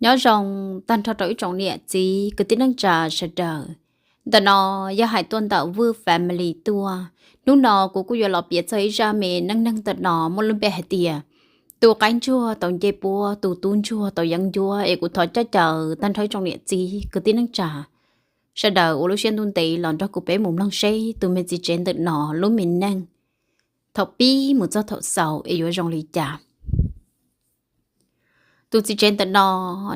Nyob zoo tag nrho rau ib tsoom niam txiv kwv tij neej tsa sawv daws. Ntawm no yog hais tuaj ntawm Vwj Family tuaj. Hnub no kuv kuj yuav los piav txog ib zaj me neej neeg ntawm no muaj lub npe hais tias tus qaib ntsuag tau nce puab, tus tub ntsuag tau yeeb ncuab. Es kuv thov coj caw tag nrho ib tsoom niam txiv kwv tij neej tsa sawv daws ua lub siab ntuj ntev los nrog kuv peb mus mloog seb tus me txiv tsev ntawm no lub me neej thaum pib mus txog thaum xaus es yuav zoo li cas. Tus txiv tsev ntawm no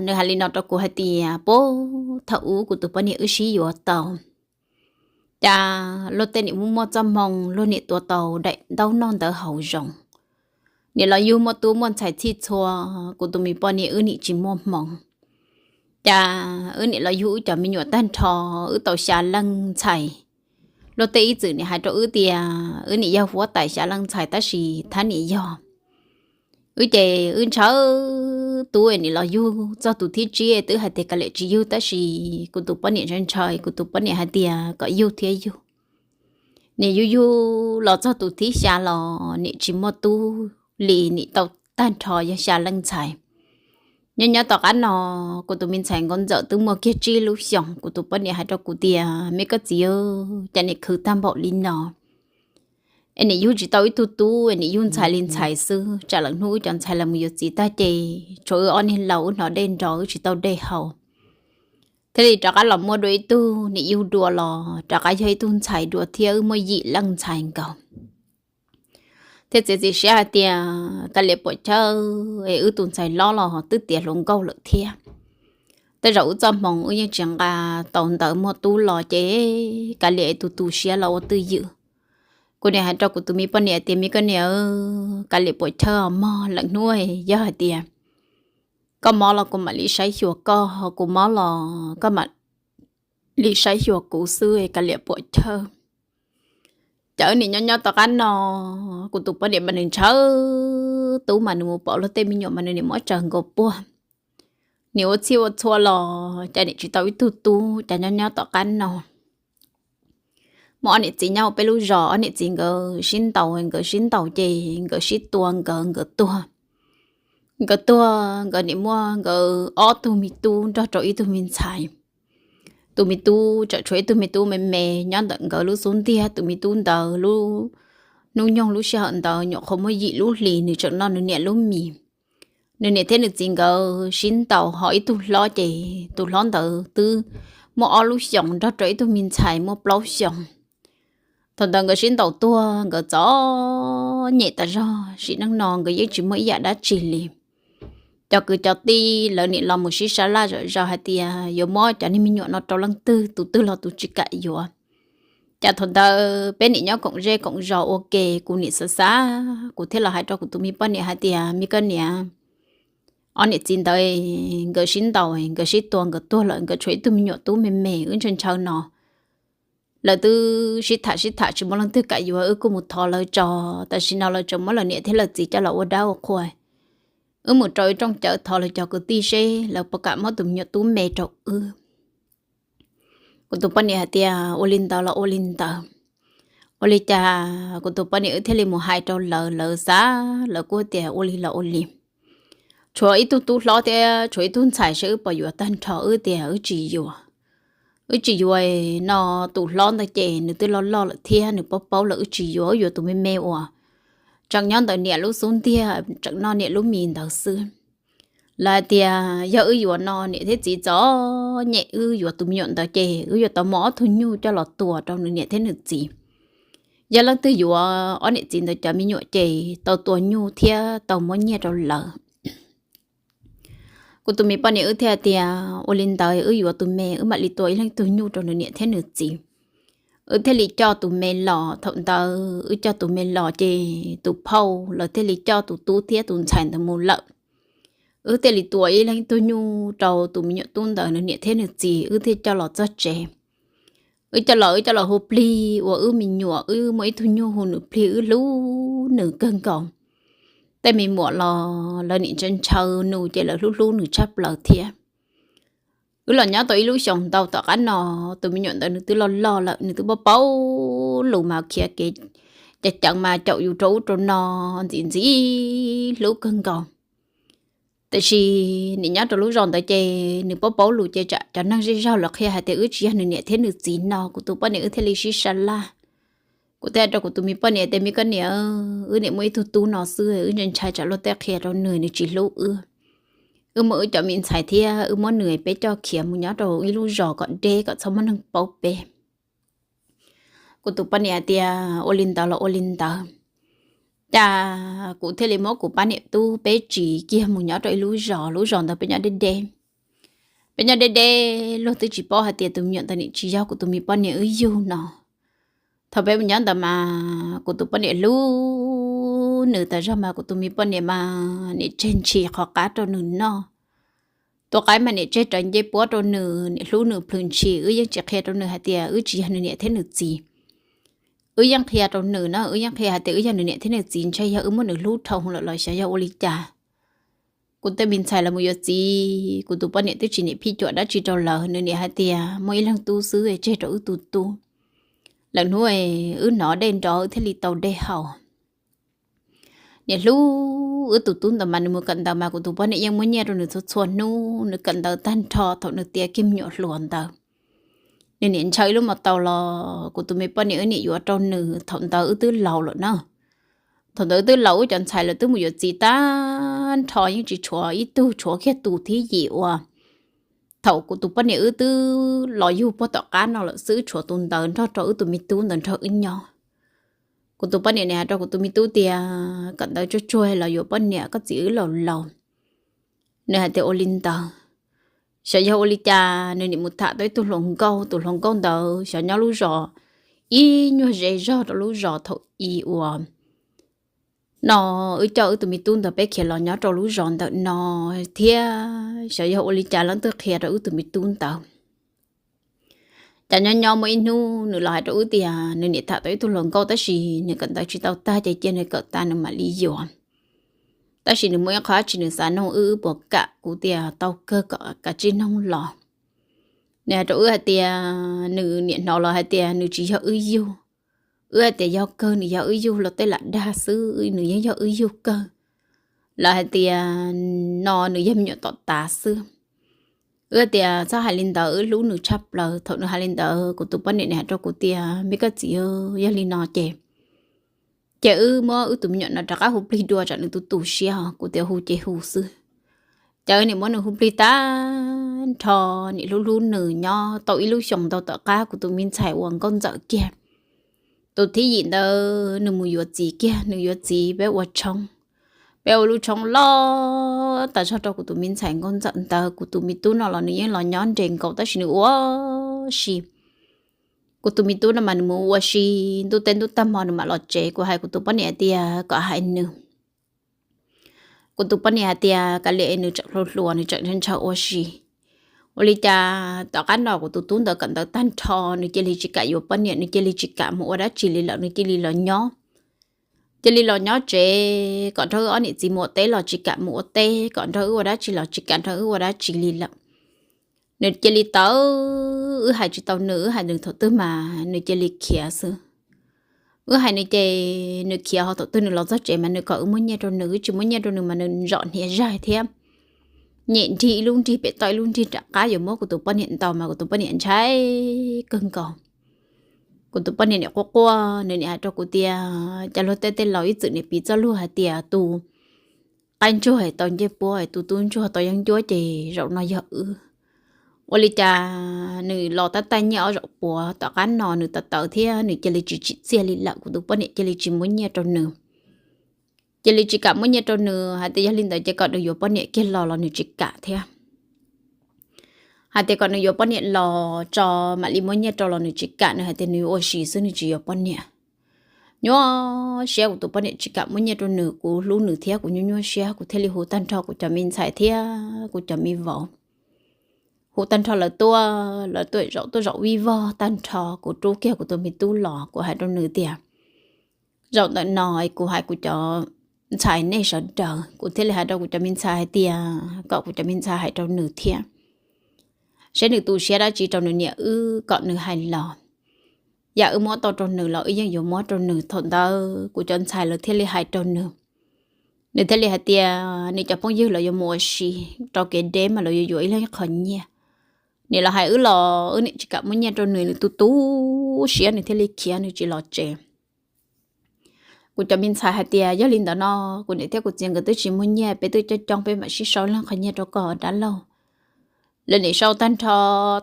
nws hais li no rau kuv hais tias, puag thaum ub kuv tus poj niam wb sib yuav tau, cas luag tej niam muaj muaj txoj hmoo, luag niam tua tau daim ntaub noj ntawv haus zoo, niam los yug muaj tub muaj ntxhais txhij txhua, kuv tus me poj niam wb niam tsis muaj hmoo. Cas wb niam los yug wb cov me nyuam tag nrho, wb tau xya leej ntxhais. Luag tej ib txwm niam hais rau wb tias wb niam yog huab tais xya leej ntxhais tab sis thab niam yog wb ces wb ntshaw tub es niam los yug txog tus thib tsib twb hais tias kav liam tsis yug tab sis kuv tus poj niam ntshaw ntshaw, kuv tus poj niam hais tias kom yug thiab yug. Niam yug yug los txog tus thib xya los niam tsis muaj tub li, niam tau tag nrho yog xya leej ntxhais. Nyob nyob tom qab no kuv tus me ntxhais nkauj ntxawm twb muaj kiag tsib lub xyoos, kuv tus poj niam hais rau kuv tias, me koj txiv, cas niam khwv tag npaum li no, es niam yug tsis tau ib tug tub, es niam yug ntxhais li ntxhais xwb, tsam lawm hnub wb cov ntxhais los mus yuav txiv tag ces tshuav wb ob niag laus wb hnov dej nrog wb tsis tau dej haus. Thiaj li rov qab los muaj dua ib tug, niam yug dua los rov qab yog ib tug ntxhais dua thiab, wb muaj yim leej ntxhais nkaus. Thiaj txiav txim siab hais tias kav liam puam chawj es wb tus ntxhais hlob los twb tiav hluas nkauj lawm thiab. Tej zaum wb txoj hmoo wb yeej tsis nqa tau ntawv muaj tub los ces kav liam es tu tu siab los ua twj ywm. Kuv niam hais rau kuv tus me poj niam tias, me koj niam, kav liam puam chawj mog, lawm hnub yog hais tias koj mob los kuv mam li saib xyuas koj, ho kuv mob los koj mam li saib xyuas kuv xwb, kav liam puam chawj. Cas wb niam nyob nyob tom qab no, kuv tus poj niam mas nws ntshaw tub mas nws mus pom luag tej me nyuam mas nws niam muab tsaws nkaus puag, niam ua txhij ua txhua los cas niam tsis tau ib tug tub. Cas nyob nyob tom qab no muaj ob niam txiv nyob peb lub zos, ob niam txiv nkawd sib ntaus, nkawd sib ntaus ces nkawd sib tua, nkawd nkawd tuag. Nkawd tuag nkawd niam muaj nkawd ob tug me tub nrog rau ib tug me ntxhais. Tus me tub tseem tshuav ib tug me tub me me nyob ntawm nkawd lub xub ntiag. Tus me tub ntawd lub hnub nyoog lub sij hawm ntawd nyuam qhuav muaj yim lub hlis, nws tseem noj nws niam lub mis. Nws niam thiab nws txiv nkawd sib ntaus, ho ib tug hlob ces tus hlob ntawd twb muaj ob lub xyoos nrog rau ib tug me ntxhais muaj plaub xyoos. Thaum ntawd nkawd sib ntaus tuag, nkawd txom nyem tas zog, sim neej no nkawd yeej tsis muaj ib yam dab tsi li. Cov kwv cov tij lawv niam los mus sib sab laj zom zaws hais tias yuav muab cov niag me nyuam no rau leej twg, tus twg los tus tsis kam yuav. Cas thaum ntawd peb niam nyob koom zej koom zos ua ke, kuv niam xav xav, kuv thiaj los hais rau kuv tus me poj niam hais tias, me koj niam, ob niam txiv ntawd nkawd sib ntaus, nkawd sib tua, nkawd tuag lawm, nkawd tshuav ib tug me nyuam tub me me wb ntshaw ntshaw no. Lawv twb sib tham sib tham tsis muaj leej twg kam yuav, wb kuj mus thov lawv tso. Tam sim no lawv tseem muab lawv niam thiab lawv txiv coj los ua dab ua qhua. Wb mus rau ib rooj cawv thov lawv cov kwv tij seb lawv puas kam muab tus me nyuam tub me rau wb. Kuv tus poj niam hais tias ua li ntawd los ua li ntawd. Ua li cas kuv tus poj niam wb thiaj li mus hais rau lawv, lawv xav, lawv kuj tias ua li los ua li. Tshuav ib tug tub hlob thiab tshuav ib tug ntxhais seb wb puas yuav tag nrho, wb tias wb tsis yuav. Wb tsis yuav no, tus hlob ntawd ces nws twb loj loj lawm thiab nws paub paub lawm, wb tsis yuav, wb yuav tus me me uas tseem nyob ntawm niam lub xub ntiag, tseem noj niam lub mis ntawd xwb. Lawv hais tias yog wb yuav no niam thiab txiv txom nyem, wb yuav tus me nyuam ntawd ces wb yuav tau muab ob tug nyuj coj los tua rau nws niam thiab nws txiv. Yog leej twg yuav ob niam txiv ntawd cov me nyuam ces tau tua nyuj thiab tau muab nyiaj rau lawv. Kuv tus me poj niam wb thiaj tias ua li ntawd wb yuav tus me, wb mam li tua ib leeg tug nyuj rau nws niam thiab nws txiv. Wb thiaj li coj tus me los, thaum ntawd wb coj tus me los ces tus phauj lawv thiaj li coj tus tub thiab tus ntxhais ntawd mus lawm. Wb thiaj li tua ib leeg tug nyuj rau tus me nyuam tub ntawd nws niam thiab nws txiv, wb thiaj coj los txog tsev. Wb coj los, wb coj los hu plig ua wb me nyuam, wb muaj ib tug nyuj hu nws plig, wb hlub nws kawg nkaus. Tej me muam los lawv nim ntshaw ntshaw nws ces lawv hlub hlub nws tshaj plaws thiab. Wb los nyob tau ib lub xyoos ntau tom qab no, tus me nyuam ntawd nws twb loj loj lawm, nws twb paub paub lus mas khiav kev ceev ceev mas caum yus rau ub rau no ntxim ntxim hlub kawg nkaus. Tiam sis nim nyob rau lub zos ntawd ces nws paub paub lus ces tsam cov neeg zej zog los qhia hais tias wb tsis yog nws niam thiab nws txiv no, kuv tus poj niam wb thiaj li sib sab laj. Kuv thiaj rau kuv tus me poj niam tias, me koj niam, wb niam muaj ib tug tub no xwb, wb ntshai ntshai tsam luag tej qhia rau nws, nws tsis hlub wb. Wb muab wb cov me ntxhais thiab wb muab nws peb coj khiav mus nyob rau ib lub zos kom deb kom txhob muaj neeg paub peb. Kuv tus poj niam hais tias ua li ntawd los ua li ntawd. Cas kuv thiaj li muab kuv pab niam tub peb tsis kiag mus nyob rau ib lub zos, lub zos ntawd peb nyob deb deb. Peb nyob deb deb, luag twb tsis paub hais tias tus me nyuam ntawd nim tsis yog kuv tus me poj niam wb yug no. Thaum peb mus nyob ntawd mas kuv tus poj niam hlub nws tas zog mas kuv tus me poj niam mas niam tseg ntshis qhov qab rau nws noj. Tua qaib mas niam tseg rawv ncej puab rau nws, niam hlub nws plhws ntshis. Wb yeej tsis qhia rau nws hais tias wb tsis yog nws niam thiab nws txiv. Wb yeej qhia rau nws na, wb yeej qhia hais tias wb yog nws niam thiab nws txiv, ntshai yog wb muab nws hlub dhau lawm los xyov yog ua li cas. Kuv tej me ntxhais los mus yuav txiv, kuv tus poj niam twb tsis niam phij cuam dab tsi rau lawv, nws niam hais tias muaj ib leeg tub xwb tseg rau wb tus tub. Lawm hnub wb hnov dej nrov wb thiaj li tau dej haus. Niam hlub wb tus tub ntawd mas nws mus kawm ntawv mas kuv tus poj niam yeej muab nyiaj rau nws txhua txhua hnub, nws kawm ntawv tag nrho thaum nws tiav kiag me nyuam hluas ntawd. Nws niam ntshaw ib lub mos taus los kuv tus me poj niam wb niam yuav rau nws, thaum ntawd wb twb laus lawm na. Thaum ntawd wb twb laus, wb cov ntxhais lawv twb mus yuav txiv tag nrho, yeej tsis tshuav ib tug, tshuav kiag tus thib yim uas thaum kuv tus poj niam wb twb los yug puag tom qab no lawm xwb, tshuav tus ntawd nrog rau wb tus me tub ntawd nrog wb nyob. Kuv tus poj niam nim hais rau kuv tus me tub tias kawm ntawv tsuag tsuag los yuav poj niam, koj txiv wb laus laus. Nws hais tias ua li ntawd. Xyov yog ua li cas nws nim mus tham tau ib tug hluas nkauj, tus hluas nkauj ntawd xyov nyob lub zos ib nyuag ze zog rau lub zos thaum i uas no wb coj wb tus me tub ntawd peb khiav los nyob rau lub zos ntawm no thiab. Xyov yog ua li cas leej twg qhia rau wb tus me tub ntawd. Cas nyob nyob muaj ib hnub nws los hais rau wb tias nws niam tham tau ib tug hluas nkauj tab sis nws kawm ntawv tsis tau tag ces cia nws kawm tag nws mam li yuav. Tab sis nws muaj ib qho dab tsi nws xav noog wb, wb puas kam? Kuv tias tau kawg, kom kav tsij noog los. Nws hais rau wb hais tias nws niam hnov los hais tias nws tsis yog wb yug. Wb hais tias yog kawg, nws yog wb yug los tej lam dag xwb, nws yeej yog wb yug kawg. Lawv hais tias no nws yog me nyuam tom tav xwb. Wb tias txhob hais li ntawd, wb hlub nws tshaj plaws. Thaum nws hais li ntawd kuv tus poj niam nim hais rau kuv tias me koj txiv, yog li no ces ces wb muab wb tus me nyuam no rov qab hu plig dua tsam nws tu tu siab. Kuv tias hu ces hu xwb. Ces wb nim muab nws hu plig tag nrho, nim hlub hlub nws nyob tau ib lub xyoos ntau tom qab kuv tus me ntxhais uas nkauj ntxawm kiag, tus thib yim ntawd nws mus yuav txiv kiag, nws yuav txiv peb ua tshoob. Peb ua lub tshoob loj tas zog rau kuv tus me ntxhais nkauj ntxawm ntawd. Kuv tus me tub no los nws yeej los nyob nres nkaus tab sis nws ua si. Kuv tus me tub no mas nws mus ua si, ntuj teb ntuj tag hmo nws mam los tsev. Kuv hais kuv tus poj niam tias kom hais nws. Kuv tus poj niam hais tias kav liam, nws tseem hluas hluas, nws tseem ntshaw ua si. Ua li cas tom qab no kuv tus tub ntawd kawm ntawv tag nrho, nws cia li tsis kam yuav poj niam, nws cia li tsis kam mus ua dab tsi li lawm, nws cia li los nyob cia li los nyob tsev, kom nrog wb ob niam txiv mus ua teb los tsis kam mus ua teb, kom nrog wb ua dab tsi los tsis kam nrog wb ua dab tsi li lawm. Nws cia li tawv, wb hais tsis tau nws, wb hais nws thaum twg mas nws cia li khiav xwb. Wb hais nws ces nws khiav, ho thaum twg nws los txog tsev mas nws kom wb muab nyiaj rau nws, wb tsis muab nyiaj rau nws mas nws zom hniav zaig thiab nyem nrig ib lub nrig pem toj ib lub nrig rov qab yuav muab kuv tus poj niam ntaus mas kuv tus poj niam ntshai kawg nkaus. Kuv tus poj niam nim quaj quaj, nws nim hais rau kuv tias cas luag tej tej laus ib txwm nim piv txoj lus hais tias tus qaib ntsuag tau ncej puab, tus tub ntsuag tau yeeb ncuab, ces zaum no yog wb. Ua li cas nws los tab tais nyiaj ob zaum puav, tom qab no nws tawv tawv thiab nws cia li tsis tsim txiaj li lawm, kuv tus poj niam cia li tsis muab nyiaj rau nws. Cia li tsis kam muab nyiaj rau nws, hais tias yog li ntawd ces kom nws yuav poj niam kiag los los nws tsis kam thiab. Hais tias kom nws yuav poj niam los tso mam li muab nyiaj rau los nws tsis kam, nws hais tias nws yuav ua si xwb, nws tsis yuav poj niam. Nyuaj siab, kuv tus poj niam tsis kam muab nyiaj rau nws, kuv hlub nws thiab kuv nyuaj nyuaj siab, kuv thiaj li hu tag nrho kuv cov me ntxhais thiab kuv cov me vauv. Hu tag nrho lawv tuaj, lawv tuaj zaum, tuaj zaum vij vog tag nrho, kuv rub kiag kuv tus me tub los, kuv hais rau nws tias zaum ntawm no kuv hais kuv cov ntxhais nej sawv daws, kuv thiaj li hais rau kuv cov me ntxhais hais tias kom kuv cov me ntxhais hais rau nws thiab, saib nws tu siab dab tsi rau nws niam wb kom nws hais los. Yam wb muab tau rau nws los wb yeej yuav muab rau nws. Thaum ntawd kuv cov ntxhais lawv thiaj li hais rau nws, Nws thiaj li hais tias nws cov phooj ywg los yuav mus ua si rau kev deb mas los yuav yuav ib leeg ib qho nyiaj. Nim los hais wb los wb niam tsis kam muab nyiaj rau nws, nws tu tu siab nws thiaj li khiav nws tsis los tsev. Kuv cov me ntxhais hais tias yog li ntawd no, kuv niam thiab kuv txiv nkawd twb tsis muaj nyiaj, peb twb coob coob peb mam sib sau ib leeg qho nyiaj rau koj dab laug. Lawv niam sau tag nrho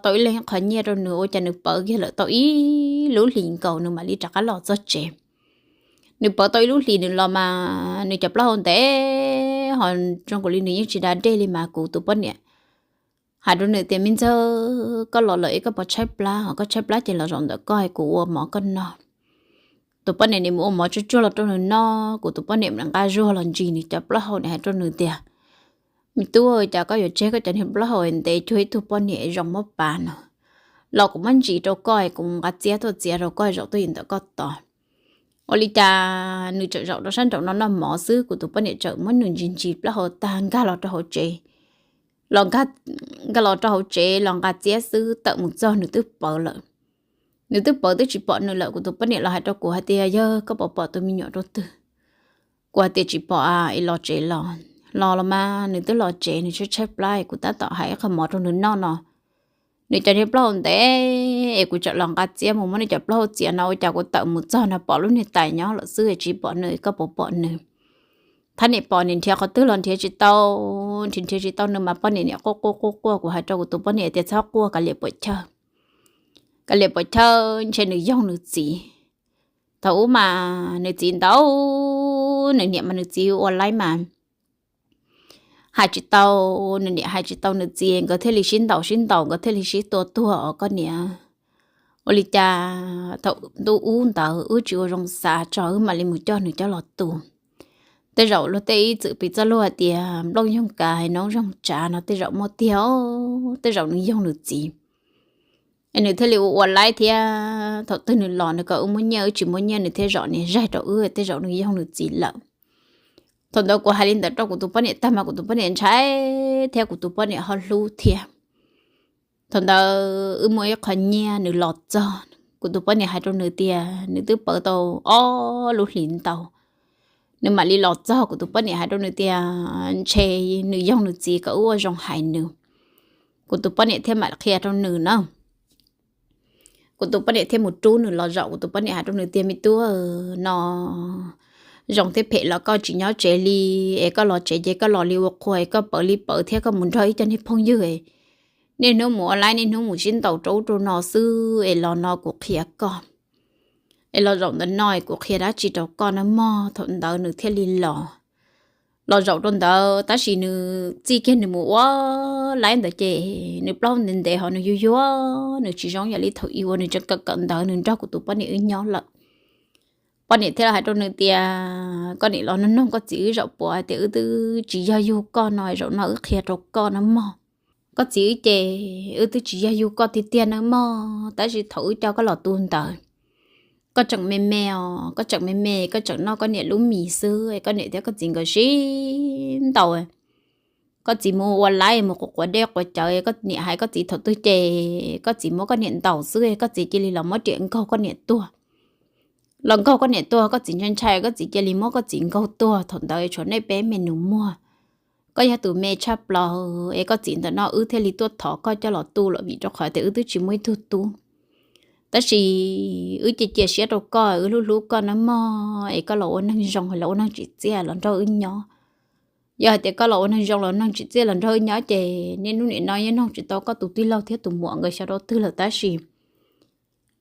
tau ib leeg ib qho nyiaj rau nws ua cas nws pawv kiag lawm tau ib lub hlis nkaus nws mam li rov qab los txog tsev. Nws pawv tau ib lub hlis nws los mas nws cov plaub hau ntev ho zoo nkaus li nws yeej tsis da dej li mas kuv tus poj niam hais rau nws tias me ntxawg, koj los lawm es koj puas tshaib plab, ho koj tshaib plab ces los zaum ntawm koj es kuv ua mov koj noj. Tus poj niam nim mus ua mov tsuag tsuag los rau nws noj, kuv tus poj niam mam nqa zuag los ntsis nws cov plaub hau, nim hais rau nws tias me tub, cas koj yuav tseg koj cov niag plaub hau ntev cuag ib tug poj niam zoo muab pav no los kuv muab ntsis rau koj es kuv nqa txiab tuaj txiav rau koj zaum tuaj ywm ntawm koj tod. Ua li cas nws tseem zaum rau sab nraum no noj mov xwb, kuv tus poj niam tseem muab nws ntsis ntsis plaub hau tag nkag los rau hauv tsev, los nkag los rau hauv tsev los nqa txiab xwb tawm mus txog nws twb pawv lawm. Nws twb pawv twb tsis pom nws lawm, kuv tus poj niam los hais rau kuv hais tias yog koj puas pom tus me nyuam rau twg? Kuv hais tias tsis pom es los tsev los. Los los mas nws twb los tsev, nws tshaib tshaib plab es kuv tab tom hais ib qho mov rau nws noj no, nws cov niag plaub hau ntev es kuv tseem los nqa txiab mus muab nws cov plaub hau txiav no ua cas kuv tawm mus txog no pom lub niag tais nyob lawm xwb es tsis pom nws, koj puas pom nws? Thab niam pom niam nrhiav qhov twg los nrhiav tsis tau, nrhiav nrhiav tsis tau nws mas poj niam niam quaj quaj quaj quaj, kuv hais rau kuv tus poj niam tias txhob quaj, kav liam puam chawj, kav liam puam chawj, ntshe nws yoog nws txiv. Thaum ub mas nws txiv ntaus nws niam mas nws txiv ua laib mas hais tsis tau, nws niam hais tsis tau nws txiv, nkawd thiaj li sib ntaus sib ntaus, nkawd thiaj li sib tua tuag os koj niam. Ua li cas thaum ntuj ub ntawd wb tsis ua zoo xav tso wb mam li mus coj nws coj los tu. Tej zaum luag tej ib txwm piv txoj lus hais tias nplooj yoog kav hais noob yoog tsav no tej zaum muaj tiag, tej zaum nws yoog nws txiv es nws thiaj li ua ua laib thiab. Thaum twg nws los nws kom wb muab nyiaj, wb tsis muab nyiaj nws thiaj zom niag zaig rau wb, tej zaum nws yoog nws txiv lawm. Thaum ntawd kuv hais li ntawd rau kuv tus poj niam tag mas kuv tus poj niam ntshai thiab kuv tus poj niam ho hlub thiab. Thaum ntawd wb muaj ib qho nyiaj nws los txog, kuv tus poj niam hais rau nws tias nws twb pawv tau ob lub hlis ntau, nws mam li los txog. Kuv tus poj niam hais rau nws tias ntshe nws yoog nws txiv kom wb ua zoo hais nws. Kuv tus poj niam thiaj mam qhia rau nws na. Kuv tus poj niam thiaj mus rub nws los zaum, kuv tus poj niam hais rau nws tias me tub, no zoo thiab phem los koj tsis nyob tsev li, es koj los tsev ces koj los li ua qhua es koj pawv li pawv thiab koj mus nrog ib co niag phooj ywg, niaj hnub mus ua laib niaj hnub mus sib ntaus rau ub rau no xwb es los no kuv qhia koj, es los zaum ntawm no es kuv qhia dab tsi rau koj na mog. Thaum ntawd nws thiaj li los. Los zaum rau ntawd tab sis nws txij kiag nws mus ua laib ntawd ces nws plaub ntev ntev ho nws yuag yuag, nws tsis zoo yam li thaum ub uas nws tseem kawm kawm ntawv nws nrog kuv tus poj niam wb nyob lawm. Poj niam thiaj li hais rau nws tias koj niam los noog noog koj txiv wb zaum puas tias wb twb tsis yog yug koj no, zaum no wb qhia rau koj na mog. Koj txiv wb ces wb twb tsis yog yug koj tiag tiag na mog, tab sis thaum wb coj koj los tu ntawd koj tseem me me os, koj tseem me me koj tseem noj koj niam lub mis xwb es koj niam thiab koj txiv nkawd sib ntaus. Koj txiv mus ua laib mus quav quav dej quav cawv, koj niam hais koj txiv thaum twg ces koj txiv muab koj niam ntaus xwb, koj txiv cia li los muab riam nkaug koj niam tuag. Los nkaug koj niam tuag koj txiv ntshai ntshai koj txiv cia li muab koj txiv nkaug tuag. Thaum ntawd tshuav nej peb me nus muag, koj yog tus me tshaj plaws es koj txiv ntawm no wb thiaj li tuaj thov koj coj los tu los vim rau qhov tias wb twb tsis muaj ib tug tub. Tab sis wb cia cia siab rau koj, wb hlub hlub koj na mog, es koj los ua neeg zoo los ua neeg tsim txiaj los nrog wb nyob. Yog hais tias koj los ua neeg zoo los neeg tsim txiaj los nrog wb nyob ces niaj hnub nim no yeej noog tsis tau koj tus tij laug thiab tus muam nkawd xyov rau twg lawm, tab sis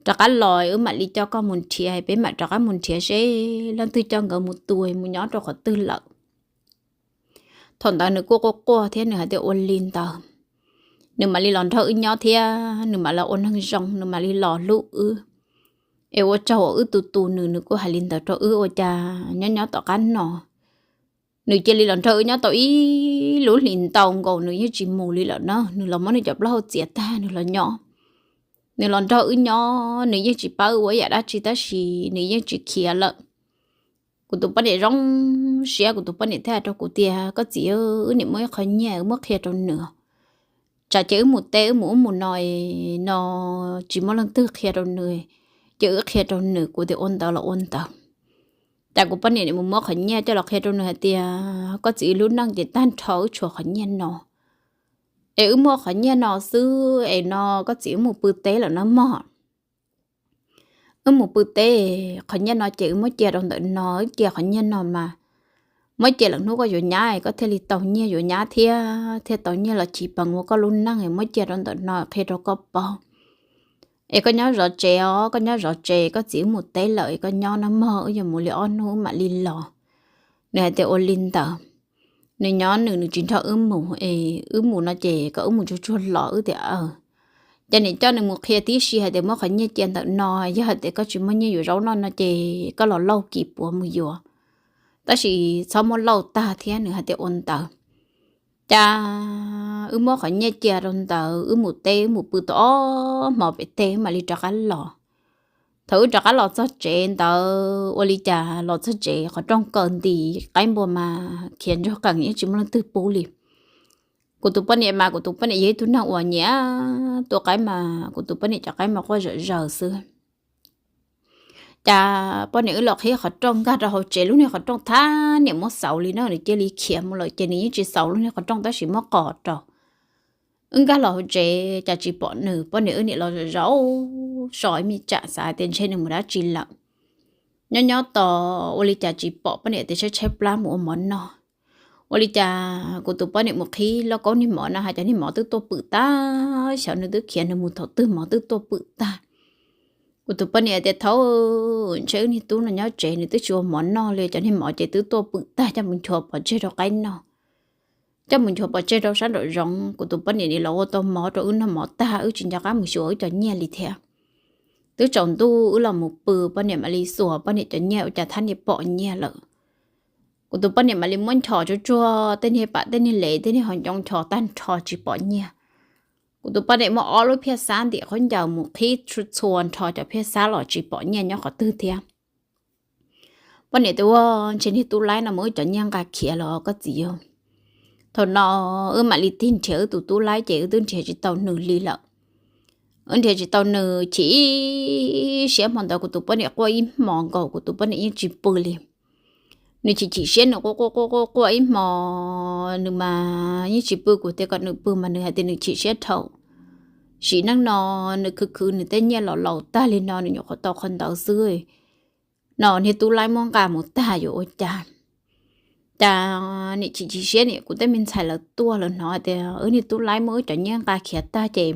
rov qab los wb mam li coj koj mus nrhiav, peb mam rov qab mus nrhiav seb leej twg coj nkawd mus tu mus nyob rau qhov twg lawm. Thaum ntawd nws kuj quaj quaj thiab nws hais tias ua li ntawd, nws mam li los nrog wb nyob thiab nws mam los ua neeg zoo, nws mam li los hlub wb. Es ua tsaug uas wb tu tu nws, nws kuj hais li ntawd rau wb. Ua cas nyob nyob tom qab no nws cia li los nrog wb nyob tau ib lub hlis ntau nkaus, nws yeej tsis mus li lawm na. Nws los muab nws cov plaub hau txiav tag nws los nyob, nws los nrog wb nyob, nws yeej tsis pab wb ua ib yam dab tsi tab sis nws yeej tsis khiav lawm. Kuv tus poj niam zoo siab, kuv tus poj niam thiaj hais rau kuv tias koj txiv, wb niam muaj ib qho nyiaj wb muab qhia rau nws, tsam ces wb mus teb wb mus ub mus no, no tsis muaj leej twg qhia rau nws, ces wb qhia rau nws. Kuv tias ua ntawd los ua ntawd. Cas kuv poj niam mus muab qhov nyiaj coj los qhia rau nws hais tias, koj txiv, wb lub neej ces tag nrho wb tshuav qhov nyiaj no, es wb muaj qhov nyiaj no xwb es no koj txiv wb mus pw teb lawm no mog. Wb mus pw teb, qhov nyiaj no ces wb muab cia rau ntawm no, wb cia qhov nyiaj no mas muab cia lawm hnub koj yuav nyab koj thiaj li tau nyiaj yuav nyab thiab thiaj tau nyiaj los chiv pees ua koj lub neej, muab cia rau ntawm no qhia rau koj paub. Es koj nyob zov tsev os, koj nyob zov tsev, koj txiv wb mus teb lawm es koj nyob no mog, wb yuav mus li ob hnub wb mam li los. Nws hais tias ua li ntawd. Nws nyob nws, nws tsis nrog wb mus es wb mus no ces kom wb mus tsuag tsuag los. Wb tias aw. Ces nim coj nws mus qhia tib si hais tias muab qhov nyiaj cia ntawm no, yog hais tias koj tsis muaj nyiaj yuav zaub noj no ces koj los lauj kis puav mus yuav, tab sis txhob muab lauj tag thiab. Nws hais tias ua ntawd. Cas wb muab qhov nyiaj cia rau ntawd, wb mus teb, wb mus pw tau ob hmo pem teb wb mam li rov qab los. Thaum wb rov qab los txog tsev ntawd ua li cas los txog tsev qhov rooj kaw nti, qaib npua mas khiav ntsuag qees yeej tsis muaj leej twg pub li. Kuv tus poj niam mas kuv tus poj niam yog ib tug neeg uas nyiam tua qaib mas kuv tus poj niam cov qaib mas quaj zom zaws xwb. Cas poj niam wb los qhib qhov rooj nkag rau hauv tsev, lub niag qhov rooj thab niam muab xauv li no, nws cia li khiav mus lawm ces nws yeej tsis xauv lub niag qhov rooj tab sis muab qos rau. Wb nkag los hauv tsev cas tsis pom nws, poj niam wb niam los zom zaws so ib me tsam xav tias ntshe nws mus dab tsi lawm. Nyob nyob tos ua li cas tsis pom, poj niam tias tshaib tshaib plab mus ua mov noj. Ua li cas kuv tus poj niam mus qhib lauj kaub niag mov no hais cov niag mov twb tuaj pwm tag, xyov nws twb khiav nws mus thaum twg mov twb tuaj pwm tag. Kuv tus poj niam tias thaum ntshe wb niag tub no nyob tsev nws twb tsis ua mov noj li, cov niag mov ces twb tuaj pwm tag coj mus nchuav pov tseg rau qaib noj. Coj mus nchuav pov tseg rau sab nraum zoov, kuv tus poj niam nim los ua tau mov rau wb noj mov tag wb tsis nco qab mus xyuas wb cov nyiaj li thiab. Twb tsaus ntuj wb los mus pw, poj niam mam li xuas poj niam cov nyiaj ua cas thab niam pom nyiaj lawm. Kuv tus poj niam mam li muab nchos tsuag tsuag tej niag pam tej niag lev tej niag hauv ncoo nchos tag nrho tsis pom nyiaj. Kuv tus poj niam muab ob lub phiaj xab ntim qhov ncaws mus qhib txhua nrho cov phiaj xab los tsis pom nyiaj nyob qhov twg thiab. Poj niam tias ua ntshe niag tub laib no muab wb cov nyiaj nqa khiav los koj txiv. Thaum no wb mam li tig nrhiav wb tus tub laib ces wb twb nrhiav tsis tau nws li lawm. Wb nrhiav tsis tau nws chim siab hmo ntawd kuv tus poj niam quaj ib hmos nkaus kuv tus poj niam yeej tsis pw li. Nws chim chim siab nws quaj quaj quaj quaj ib hmos nws mas yeej tsis pw, kuv tias kom nws pw mas nws hais tias nws chim siab dhau. Sim neej no nws khwv khwv nws tej nyiaj los laus tag li no nws nyuam qhuav tau qhov ntawd xwb no niag tub laib muab nqa mus tag yuav ua cas. Cas nim chim chim siab nim kuv tej me ntxhais lawv tuaj lawv hnov hais tias wb niag tub laib muab wb cov nyiaj nqa khiav tag ces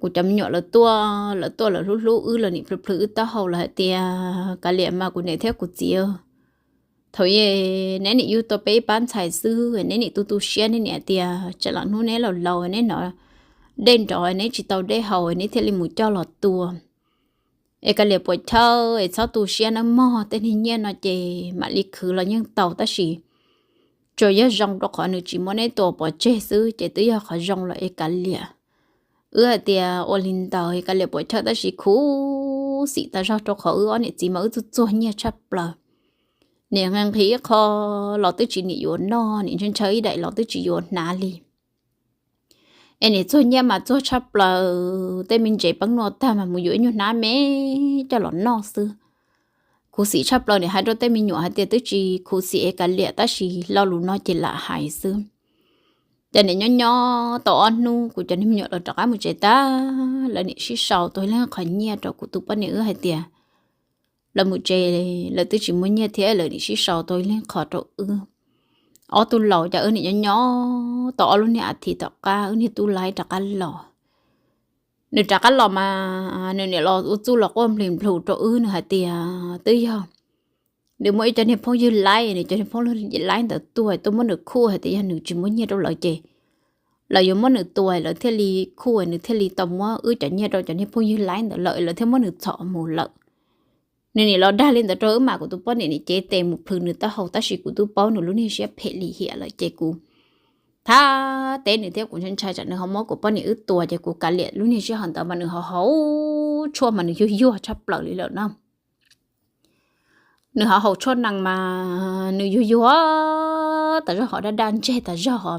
kuv cov me nyuam lawv tuaj, lawv tuaj lawv hlub hlub wb lawv nim plhws plhws wb taub hau lawv hais tias kav liam mas kuv niam thiab kuv txiv, thaum neb nim yug tau peb ib pab ntxhais xwb neb nim tu tu siab neb nim hais tias tsam los hnub neb laus laus neb hnov dej nrov neb tsis tau dej haus neb thiaj li mus coj los tua. Es kav liam puas chawj es txhob tu siab nawb mog, tej niag nyiaj no ces mam li khwv los yeej tau tab sis tsuas yog zoo rau qhov nws tsis muab neb tua pov tseg xwb ces twb yog qhov zoo lawm es kav liam. Wb hais tias ua li ntawd es kav liam puas chawj tab sis khuv xim tas zog rau qhov wb ob niam txiv mas wb txuag txuag nyiaj tshaj plaws. Nim nqhis ib qho los twb tsis nim yuav noj, nim ntshaw ntshaw ib daim los twb tsis yuav hnav li. Es nim txuag nyiaj mas txuag tshaj plaws, tej me ntses peeb nua tag mas mus yuav ib nyuag hnab me coj los noj xwb. Khuv xim tshaj plaws, nim hais rau tej me nyuam hais tias twb tsis khuv xim es kav liam tab sis lo lus no ces lam hais xwb. Ces nim nyob nyob tau ob hnub kuv cov niag me nyuam lawv rov qab mus tsev tag, lawv nim sib sau tau ib leeg qhov nyiaj rau kuv tus poj niam wb hais tias lawv mus tsev, lawv twb tsis muaj nyiaj thiab lawv nim sib sau tau ib leeg qhov rau wb. Ob tug laus ces wb nim nyob nyob tau ob lub niag as thiv tom qab wb niag tub laib rov qab los. Nws rov qab los mas nws nim los ua txuj los quaj nplis nplus rau wb, nws hais tias twb yog nws muaj ib cov niag phooj ywg laib, nws cov niag phooj ywg laib ntawd tuag tuaj muab nws khuj hais tias yog nws tsis muab nyiaj rau lawv ces lawv yuav muab nws tua lawv thiaj li khuj, nws thiaj li tau muab wb cov nyiaj rau cov niag phooj ywg laib ntawd lawm lawv thiaj muab nws txhom mus lawm. Nws nim los dag li ntawd rau wb mas kuv tus poj niam nim cev tes mus plhws nws taub hau tab sis kuv twb paub nws lub niag siab phem lim hiam lawm ces kuv thab teb nws thiab kuv ntshai ntshai tsam nws ho muab kuv poj niam wb tua ces kuv kav liam lub niag sij hawm ntawd mas nws ho haus tshuaj mas nws yuag yuag tshaj plaws li lawm na. Nws ho haus tshuaj nees mas nws yuag yuag tas zog, ho daj daj ntseg tas zog, ho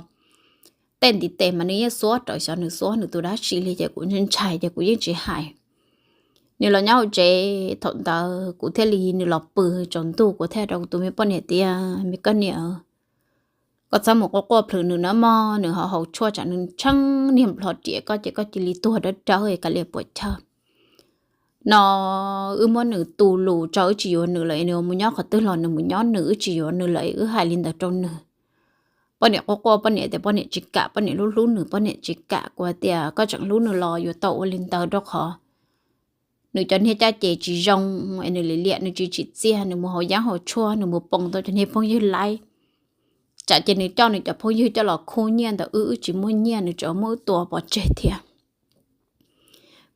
tej ntiv tes mas nws yeej xuab rawv xyov nws xuab nws tus dab tsi li ces kuv ntshai ntshai ces kuv yeej tsis hais. Nws los nyob hauv tsev, thaum ntawd kuv thiaj li, nws los pw tsaus ntuj kuv thiaj rau kuv tus me poj niam tias, me koj niam, koj txhob mus quaj quaj plhws nws nawb mog, nws ho haus tshuaj tsam nws tsheeb niag nplho riam koj ces koj cia li tuag dawb dawb es kav liam puam chawj. No wb muab nws tu lus tso, wb tsis yuav nws lawm, nws mus nyob qhov twg los nws mus nyob nws, wb tsis yuav nws lawm, wb hais li ntawd rau nws. Poj niam quaj quaj, poj niam tias poj niam tsis kam, poj niam hlub hlub nws, poj niam tsis kam. Kuv hais tias koj tseem hlub nws los yuav tau ua li ntawd rau qhov nws cov niag caj ces tsis zoo, es nws liam liam, nws tsis tsim txiaj, nws mus haus yeeb haus tshuaj, nws mus poo tau cov niag phooj ywg laib. Tsam ces nws coj nws cov phooj ywg coj los khu nyiaj ntawm wb, wb tsis muaj nyiaj, nws tseem muab wb tua pov tseg thiab.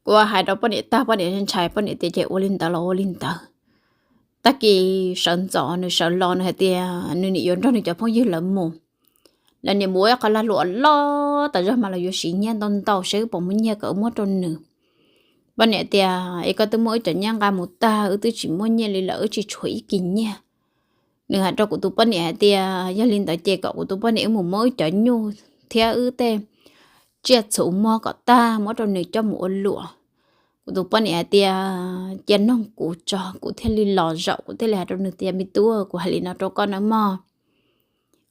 Kuv hais rau poj niam tag, poj niam ntshai, poj niam tias ces ua li ntawd los ua li ntawd. Tag kis sawv ntxov nws sawv los nws hais tias nws niam yuav nrog nws cov phooj ywg lawv mus, lawv niam mus ua ib qho lag luam loj tas zog mas lawv yuav siv nyiaj ntau ntau, seb wb puas muaj nyiaj kom wb muab rau nws. Poj niam tias es koj twb muab wb cov nyiaj nqa mus tag, wb twb tsis muaj nyiaj li lawm, wb tsis tshuav ib kis nyiaj. Nws hais rau kuv tus poj niam hais tias yog li ntawd ces kom kuv tus poj niam wb mus muab wb cov nyuj thiab wb tej tsiaj txhu muag kom tag muab rau nws coj mus ua luam. Kuv tus poj niam hais tias cia noog kuv tso, kuv thiaj li los zaum, kuv thiaj li hais rau nws tias me tub, kuv hais li no rau koj nawb mog,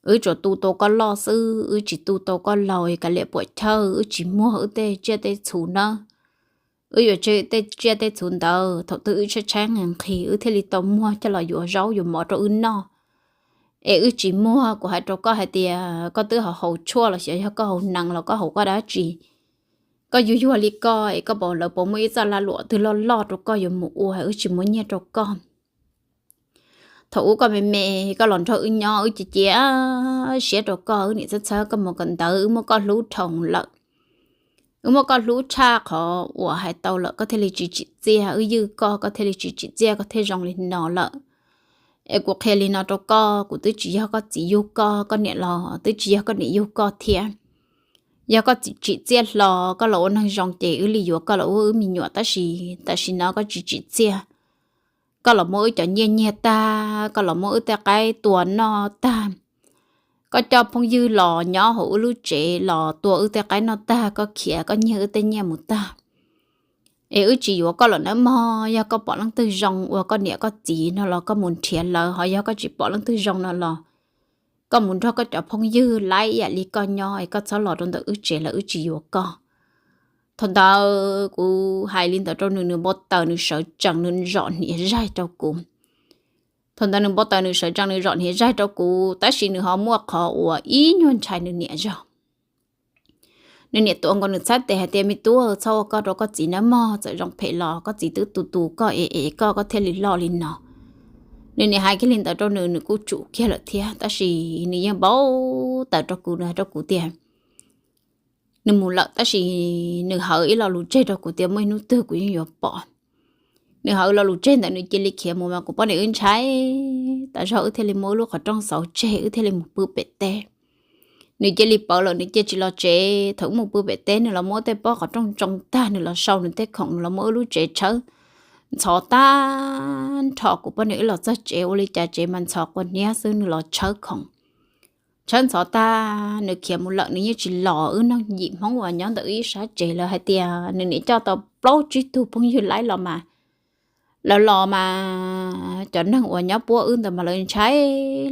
wb tsuas tu tau koj loj xwb, wb tsis tu tau koj laus, kav liam puam chawj, wb tsis muag wb tej tsiaj tej txhu nawb. Wb yuav tseg tej tsiaj tej txhu ntawd thaum twg wb tshaib tshaib nqhis nqhis wb thiaj li tau muag coj los yuav zaub yuav mov rau wb noj. Es wb tsis muag, kuv hais rau koj hais tias koj twb haus haus tshuaj los xyov yog koj haus nees los koj haus koj dab tsi, koj yuag yuag li koj es koj puas, lawv puas muaj ib txoj lag luam twg loj loj rau koj yuav mus ua, wb tsis muab nyiaj rau koj. Thaum ub koj me me koj los nrog wb nyob, wb cia cia siab rau koj, wb niam txhawb txhawb koj mus kawm ntawv, wb muab koj hlub dhau lawm. Wb muab koj hlub tshaj qhov uas hais tau lawm, koj thiaj li tsis tsim txiaj, wb ywj koj, koj thiaj li tsis tsim txiaj, koj thiaj zoo li no lawm. Es kuv qhia li no rau koj, kuv twb tsis yog koj txiv yug koj, koj niam los twb tsis yog koj niam yug koj thiab. Yog koj tsim txiaj hlo, koj los ua neeg zoo ces wb li yuav koj los ua wb me nyuam, tab sis tam sim no koj tsis tsim txiaj. Koj los muab wb cov nyiaj nyiag tag, koj los muab wb tej qaib tua noj tag. Koj coj phooj ywg los nyob hauv wb lub tsev los tua wb tej qaib noj tag, koj khiav koj nyiag wb tej nyiaj mus tag. Es wb tsis yuav koj lawm nawb mog, yog koj pom leej twg zoo ua koj niam koj txiv no los koj mus nrhiav lawv, ho yog koj tsis pom leej twg zoo no los koj mus nrog koj cov phooj ywg laib ib yam li koj nyob, es koj txhob los rau ntawm wb tsev lawm, wb tsis yuav koj. Thaum ntawd kuv hais li ntawd rau nws, nws npau taws nws sawv tsees nws zom hniav zaig rau kuv. Thaum ntawd nws npau taws nws sawv tsees nws zom hniav zaig rau kuv, tab sis nws ho muaj qhov uas ib nyuag ntshai nws niam zog. Nws niam tuav nkaus nws txhais tes hais tias me tub, txhob ua koj rau koj txiv nawb mog, txawm zoo phem los koj txiv twb tu tu koj es es koj, koj thiaj li loj li no. Nws niam hais kiag li ntawd rau nws, nws kuj tsum kiag lawm thiab, tab sis nws yeej npau taws rau kuv, nws hais rau kuv tias nws mus lawm, tab sis nws hawv ib lo lus tseg rau kuv tias muaj ib hnub twg kuv yeej yuav pom. Nws hawv lo lus tseg ntawd nws cia li khiav mus mas kuv poj niam wb ntshai tas zog, wb thiaj li muab wb lub qhov rooj xauv tseg, wb thiaj li mus pw pem teb. Nws cia li pawv lawm, nws cia tsis los tsev. Thaum wb mus pw pem teb, nws los muab tej pob qhov rooj tsoo tag, nws los sau nws tej khoom, nws los muab wb lub tsev tshawb ntxhov tag nrho. Kuv poj niam wb los txog tsev ua li cas tsev mas ntxhov quas niab xwb, nws los tshawb khoom. Tshawb ntxhov tag nws khiav mus lawm, nws yeej tsis los. Wb neeg yim Hmoob uas nyob ntawm wb ib sab tsev lawv hais tias nws niam coj tau plaub tsib tug phooj ywg laib los mas, lawv los mas cov neeg uas nyob puab wb ntawd mas lawv ntshai,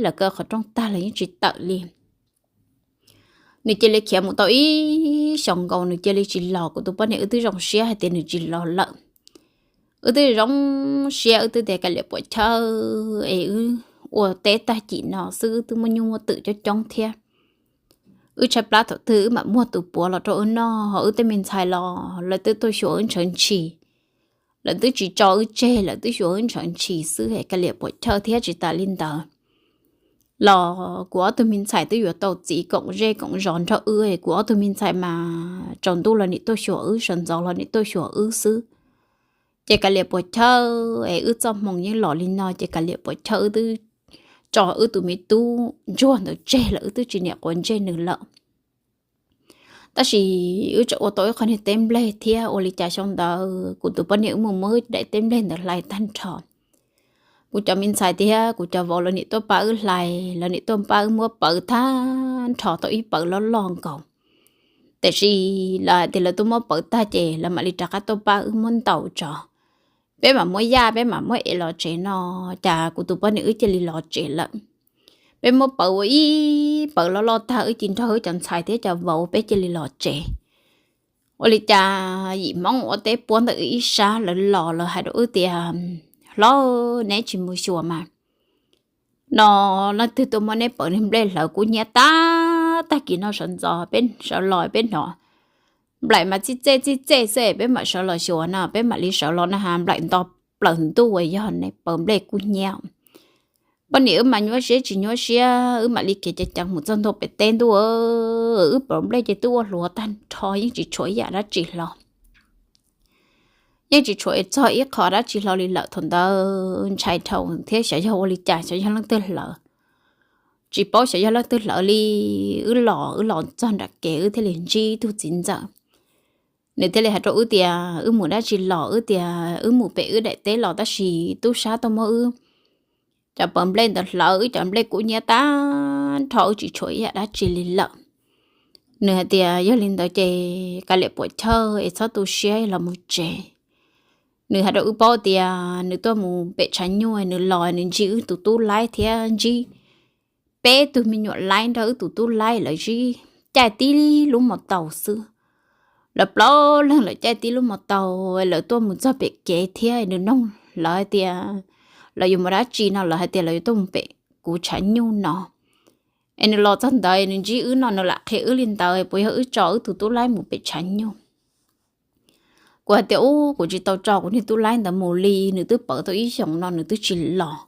lawv kaw qhov rooj tag lawv yeej tsis tawm li. Nws cia li khiav mus tau ib xyoos nkaus nws cia li tsis los, kuv tus poj niam wb twb zoo siab hais tias nws tsis los lawm. Wb twb zoo siab, wb twb tias kav liam puam chawj es wb ua teb tag kis no xwb, wb twb muaj nyuj muaj twm coob coob thiab. Wb tshaib plab thaum twg wb mam muag tus puav los rau wb noj, ho wb tej me ntxhais los lawv twb tuaj xyuas wb ntshaw ntshis. Lawv twb tsis tso wb tseg, lawv twb xyuas wb ntshaw ntshis xwb es kav liam puam chawj thiab. Tsis tas li ntawd los kuv ob tug me ntxhais twb yuav tau txiv koom zej koom zos nrog wb, kuv ob tug me ntxhais mas tsaus ntuj los niam tuaj xyuas wb, sawv ntxov los niam tuaj xyuas wb xwb. Ces kav liam puam chawj es wb txoj hmoo yeej los li no, ces kav liam puam chawj wb twb tso wb tus me tub ntsuag ntawd tseg lawm, wb twb tsis niam quav ntsej nws lawm. Tab sis wb tseem ua tau ib qho niag teb nplej thiab, ua li cas xyoo ntawd kuv tus poj niam wb mus muab wb daim teb nplej ntawd hlais tag nrho. Kuv cov me ntxhais thiab kuv cov vauv lawv niam tuaj pab wb hlais, lawv niam tuaj pab wb muab pawv tag nrho tau ib pawv loj loj nkaus. Tiam sis lawv hais tias lawv tuaj muab pawv tag ces lawv mam li rov qab tuaj pab wb muab ntaus tso. peb mam muab yaj, peb mam muab ev los tsev no. Cas kuv tus poj niam wb cia li los tsev lawm. Peb muab pawv ua ib pawv loj loj tag, wb cia nrog wb cov ntxhais thiab cov vauv peb cia li los tsev. Ua li cas yim Hmoob ua teb puab ntawm wb ib sab lawv los, lawv hais rau wb tias, Hlob, neb tsis mus xyuas mas no, leej twg tuaj muab neb pawv nplej hlawv kub hnyiab tag, tag kis no sawv ntxov peb sawv los peb hnov nplaim mas txij txej txij txej xwb, peb mam sawv los xyuas no, peb mam li sawv los na has nplaim nto plaws ntuj yog neb pawv nplej kub hnyiab. Poj niam wb mas nyuaj siab tsis nyuaj siab, wb mam li khiav ceev ceev mus txog ntua pem teb ntuj, wb pawv nplej ces twb ua hluav tag nrho, yeej tsis tshuav ib yam dab tsi hlo. Yeej tsis tshuav txog ib qho dab tsi hlo li lawm. Thaum ntawd ntshai dhau thiab, xyov yog ua li cas, xyov yog leej twg hlawv. Tsis paub xyov yog leej twg hlawv li. Wb los, wb los txog nram kev wb thiaj li ntsib tug txiv ntxawm. Nws thiaj li hais rau wb tias wb mus dab tsi los, wb tias wb mus pem wb daim teb los tab sis tub sab tuaj muab wb cov pawv nplej ntawd hlawv, wb cov nplej kub hnyiab tag nrho, wb tsis tshuav ib yam dab tsi li lawm. Nws hais tias yog li ntawd ces kav liam puam chawj es txhob tu siab los mus tsev. Nws hais rau wb paub tias nws tuaj mus pem tshav nyuj, nws los nws ntsib wb tus tub laib thiab ntsib peb tug me nyuam laib nrog wb tus tub laib lawv sib caij tib lub mos taus xwb. Lawv plaub leeg lawv caij tib lub mos taus, lawv tuaj mus txog pem kev thiab nws noog lawv hais tias lawv yuav mus dab tsi no, lawv hais tias lawv yuav tuaj mus pem kuv tshav nyuj no. Es nws los txog ntawd nws ntsib wb no nws lam qhia wb li ntawd, puas yog wb tso wb tus tub laib mus pem tshav nyuj? Kuv hais tias ub, kuv tsis tau tso kuv niag tub laib ntawd mus li, nws twb pawv tau ib xyoos no nws twb tsis los.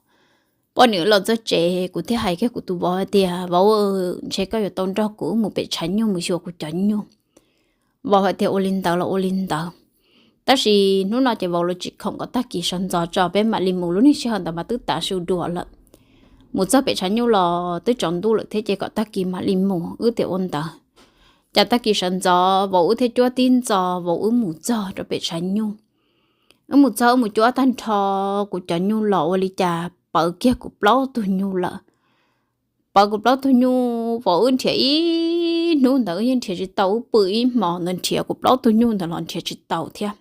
Poj niam los txog tsev kuv thiaj hais kiag kuv tus vauv hais tias vauv, ntshe koj yuav tau nrog kuv wb mus pem tshav nyuj mus xyuas kuv cov nyuj. Vauv hais tias ua li ntawd los ua li ntawd. Tab sis hnub no ces vauv lawv tsis khoom, kom tag kis sawv ntxov tso peb mam li mus, lub neej sij hawm ntawd mas twb tav su dua lawm. Mus txog pem tshav nyuj los twb tsaus ntuj lawm thiab ces kom tag kis mam li mus, wb tias ua ntawd. Cas tag kis sawv ntxov vauv wb thiaj cuab tib ntxo vauv wb mus txog rau pem tshav nyuj. Wb mus txog wb mus cuab tag nrho kuv cov nyuj los ua li cas pawv kiag kuv plaub tug nyuj lawm. Pawv kuv plaub tug nyuj, vauv wb nrhiav ib hnub ntawd wb yeej nrhiav tsis tau, wb pw ib hmos ntawd nrhiav kuv plaub tug nyuj ntawd los nrhiav tsis tau thiab.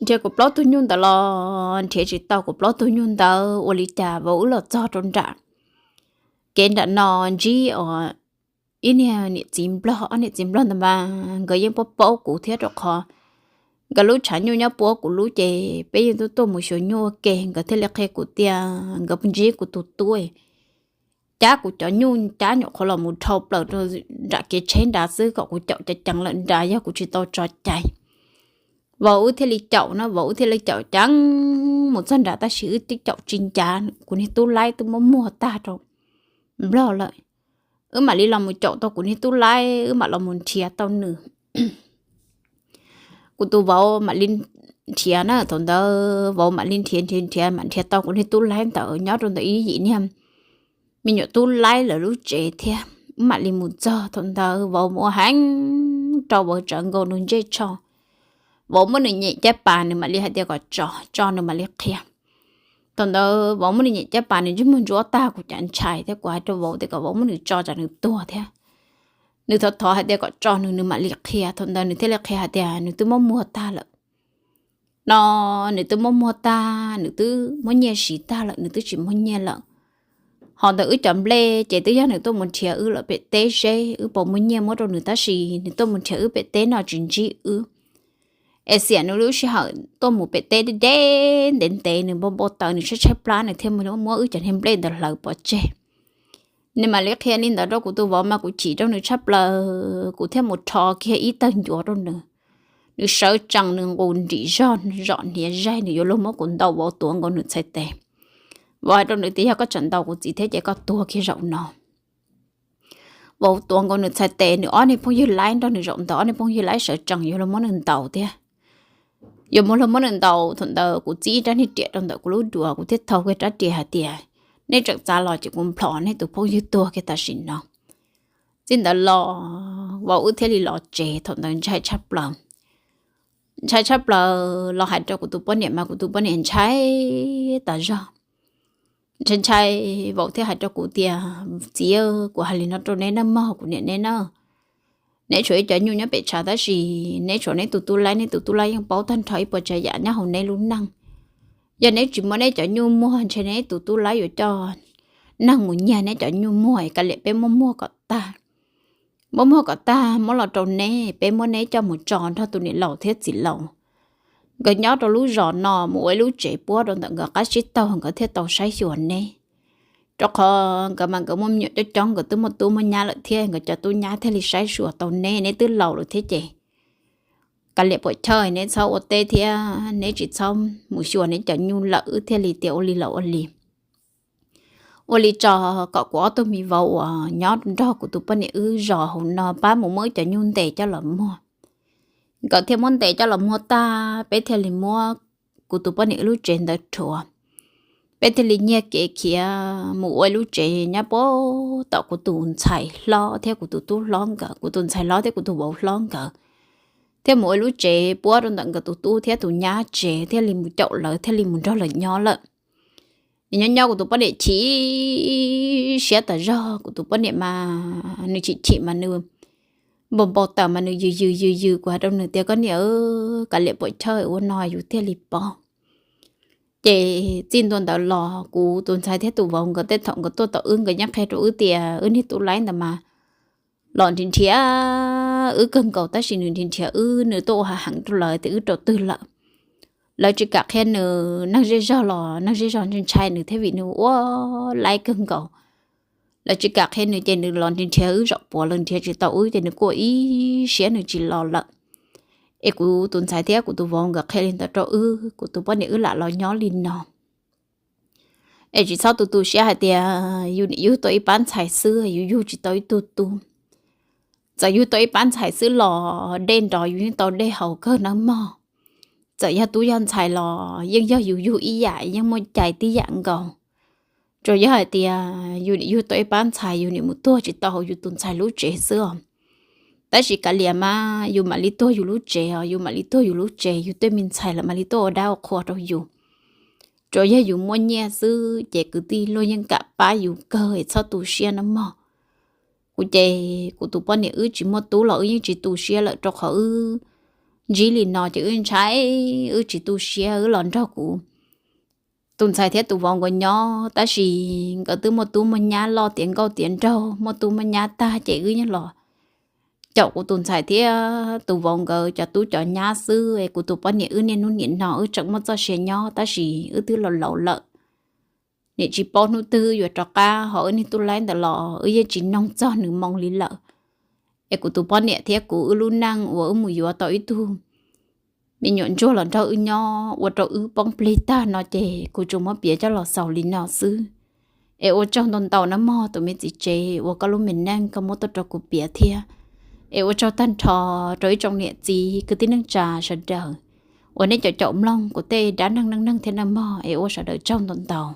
Nrhiav kuv plaub tug nyuj ntawd los nrhiav tsis tau kuv plaub tug nyuj ntawd, ua li cas vauv wb los txog rau nram kev nram no ntsib ib niag niam txiv nplog, ob niam txiv nplog ntawd mas nkawd yeej paub paub kuv thiab, rau qhov nkawd lub tshav nyuj nyob puab kuv lub ces peb yeej tuaj tuaj mus xyuas nyuj ua ke. Nkawd thiaj li qhia kuv tias nkawd ntsib kuv tus tub cab kuv cov nyuj cab nyuam qhuav los mus dhau plaws rau nram kev tsheb nrad xwb, kom kuv caum ceev ceev lawm nrad yog kuv tsis tau tso cai. Vauv wb thiaj li caum no, vauv wb thiaj li caum ceev mus txog nrad tab sis wb twb caum tsis ncav, kuv niag tub laib twb muab muag tag rau nplog lawm. Wb mam li los mus caum tau kuv niag tub laib, wb mam los mus nrhiav tau nws. Kuv tus vauv mam li nrhiav na, thaum ntawd vauv mam li nrhiav nrhiav nrhiav mam nrhiav tau kuv niag tub laib ntawd nyob rau ntawm ib yim niag me nyuam tub laib lawv lub tsev thiab. Wb mam li mus txog, thaum ntawd vauv mus ua heev rau vauv tsawv nkaus nws ntsej tsho. Vauv muab nws nyem caj pas, nws mam li hais tias kom tso, tso nws mam li qhia. Thaum ntawd vauv muab nws nyem caj pas, nws ntsej muag ntsuab tag, kuv cav ntshai thiab kuv hais rau vauv tias kom vauv muab nws tso tsam nws tuag thiab. Nws thov thov hais tias kom tso nws, nws mam li qhia. Thaum ntawd nws thiaj li qhia hais tias nws twb muab muag tag lawm no, nws twb muab muag tag, nws twb muab nyiaj siv tag lawm, nws twb tsis muaj nyiaj lawm. Ho ntawm wb cov nplej ces twb yog nws tuaj mus nrhiav wb lawm pem teb seb wb puas muaj nyiaj muab rau nws, tab sis nws tuaj mus nrhiav wb pem teb no tsis ntsib wb. Es xiam nws lub sij hawm tuaj mus pem teb deb deb ntev ntev, nws npau npau taws, nws tshaib tshaib plab, nws thiaj muab wb cov niag nplej ntawd hlawv pov tseg. Nws mam li qhia li ntawd rau kuv tus vauv mas kuv chim rau nws tshaj plaws, kuv thiaj mus rho kiag ib tawg ncuav rau nws. Nws sawv tsees, nws nqus nrim zog zom hniav zaig, nws yuav luag muab kuv ntaus, vauv tuav nkaus nws txhais tes. Vauv hais rau nws tias yog koj tseem ntaus kuv txiv thiab ces koj tuag kiag zaum no. Vauv tuav nkaus nws txhais tes, nws ob niag phooj ywg laib nrog nws zaum ntawd, ob niag phooj ywg laib sawv tsees yuav luag muab nws ntaus thiab. Yuav muab luag muab nws ntaus, thaum ntawd kuv txib ib rab niag riam rau ntawm kuv lub duav, kuv thiaj thau kiag rab riam hais tias nej tseem txav los ces kuv nplhos nej tus phooj ywg tuag kiag tam sim no. Txij ntawd los vauv wb thiaj li los tsev, thaum ntawd ntshai tshaj plaws. Ntshai tshaj plaws los hais rau kuv tus poj niam mas kuv tus poj niam ntshai tas zog. Ntshai ntshai, vauv thiaj hais rau kuv tias txiv, kuv hais li no rau neb nawb mog, kuv niam neb na, Neb tshuav ib cov nyuj nyob pem tshav tab sis neb tshuav neb tus tub laib, neb tus tub laib yeej paub tag nrho ib puas tsav yam nyob hauv neb lub neej. Yog neb tsis muab neb cov nyuj muag ntshe neb tus tub laib yuav coj neeg mus nyiag neb cov nyuj muag. Kav liam peb muab muag kom tag, muab muag kom tag muab los rau neb, peb muab neb coj mus tso nrog tus niam laus thiab txiv laus. Nkawd nyob rau lub zos no mus ua ib lub tsev puab rau ntawm nkawd qab tsib taug nkawd thiaj tau saib xyuas neb. Rau qhov nkawd mas nkawd muaj me nyuam coob coob, nkawd twb muaj tub muaj nyab lawm thiab nkawd cov tub nyab thiaj li saib xyuas tau neb, neb twb laus lawm thiab ces kav liam puam chawj neb txhob ua teb thiab neb tsis txhob mus xyuas neb cov nyuj lawm. Wb thiaj li tias ua li los ua li. Ua li tso kom kuv ob tug me vauv uas nyob nrog kuv tus poj niam wb zos hauv no pab mus muab wb cov nyuj ntes coj los muag. Nkawd thiaj muab ntes coj los muag tag peb thiaj li muab kuv tus poj niam wb lub tsev ntawd rhuav. Peb thiaj li nyiag kev khiav mus ua ib lub tsev nyob puag tom kuv tus ntxhais hlob thiab kuv tus tub hlob nkawd, kuv tus ntxhais hlob thiab kuv tus vauv hlob nkawd thiaj mus ua ib lub tsev puab rau ntawm nkawd tus tub thiab tus nyab tsev thiaj li mus caum lawv thiaj li mus nrog lawv nyob lawm. Nyob nyob kuv tus poj niam chim siab tas zog, kuv tus poj niam mas nws chim chim mas nws npau npau taws mas nws yws yws yws yws. Kuv hais rau nws tias koj niam, kav liam puam chawj ua no yus thiaj li paub. Ces txij ntua ntawd los kuv tus ntxhais thiab tus vauv nkawd tej thaum nkawd tuaj tom wb nkawd yeej qhia rau wb tias wb niag tub laib ntawd mas los nrhiav nrhiav wb kawg nkaus tab sis nws nrhiav nrhiav wb, nws tuaj ua hav heev rau lawv tias wb rau twg lawm. Lawv tsis kam qhia nws, neeg zej zog los neeg zej zog ntshai ntshai nws thiab vim nws ua laib kawg nkaus. Lawv tsis kam qhia nws ces nws los nrhiav nrhiav wb zaum puav lawv nrhiav tsis tau wb ces nws kuj ib siab nws tsis los lawm. Es kuv tus ntxhais thiab kuv tus vauv nkawd qhia li ntawd rau wb, kuv tus poj niam wb lam los nyob li no. Es tsis txhob tu tu siab hais tias yus niam yug tau ib pab ntxhais xwb yus yug tsis tau ib tug tub. Txawm yug tau ib pab ntxhais xwb los dej nrov yus yeej tau dej haus kawg nawb mog. Txawm yog tub yog ntxhais los yeej yog yus yug ib yam, yeej muaj cai tib yam nkaus. Tsuas yog hais tias yus niam yug tau ib pab ntxhais yus niam mus tuag tsis tau hauv yus tus ntxhais lub tsev xwb os. Tab sis kav liam mas yus mam li tuag yus lub tsev os, yus mam li tuag yus lub tsev, yus tej me ntxhais lawv mam li tuaj ua dab ua qhua rau yus. Tsuas yog yus muaj nyiaj xwb ces kwv tij luag yeej kam pab yus kawg es txhob tu siab nawb mog. Kuv ces kuv tus poj niam wb tsis muaj tub los wb yeej tsis tu siab lawm rau qhov wb ntsib li no ces wb ntshai, wb tsis tu siab wb los nrog kuv tus ntxhais thiab tus vauv nkawd nyob tab sis nkawd twb muaj tub muaj nyab loj tiav nkauj tiav nraug muaj tub muaj nyab tag ces wb yeej los caum kuv tus ntxhais thiab tus vauv nkawd cov tub cov nyab xwb es kuv tus poj niam wb niaj hnub nim no wb tseem muaj txoj sia nyob tab sis wb twb laus laus lawm. Nim tsis paub hnub twg yuav rov qab ho wb niag tub laib ntawd los wb yeej tsis noog txog nws moo li lawm. Es kuv tus poj niam thiab kuv wb lub neej uas wb mus yuav tau ib tug me nyuam ntsuag los nrog wb nyob ua rau wb poob plig tag no ces kuv tsuas muab piav coj los xaus li no xwb. Es ua tsaug ntau ntau nawb mog tus me txiv tsev uas koj lub me neej koj muab tuaj rau kuv piav thiab. Es ua tsaug tag nrho rau ib tsoom niam txiv kwv tij neej tsa sawv daws uas nej cov caum mloog kuv tej dab neeg neej neeg thiab nawb mog, es ua sawv daws tsaug ntau ntau.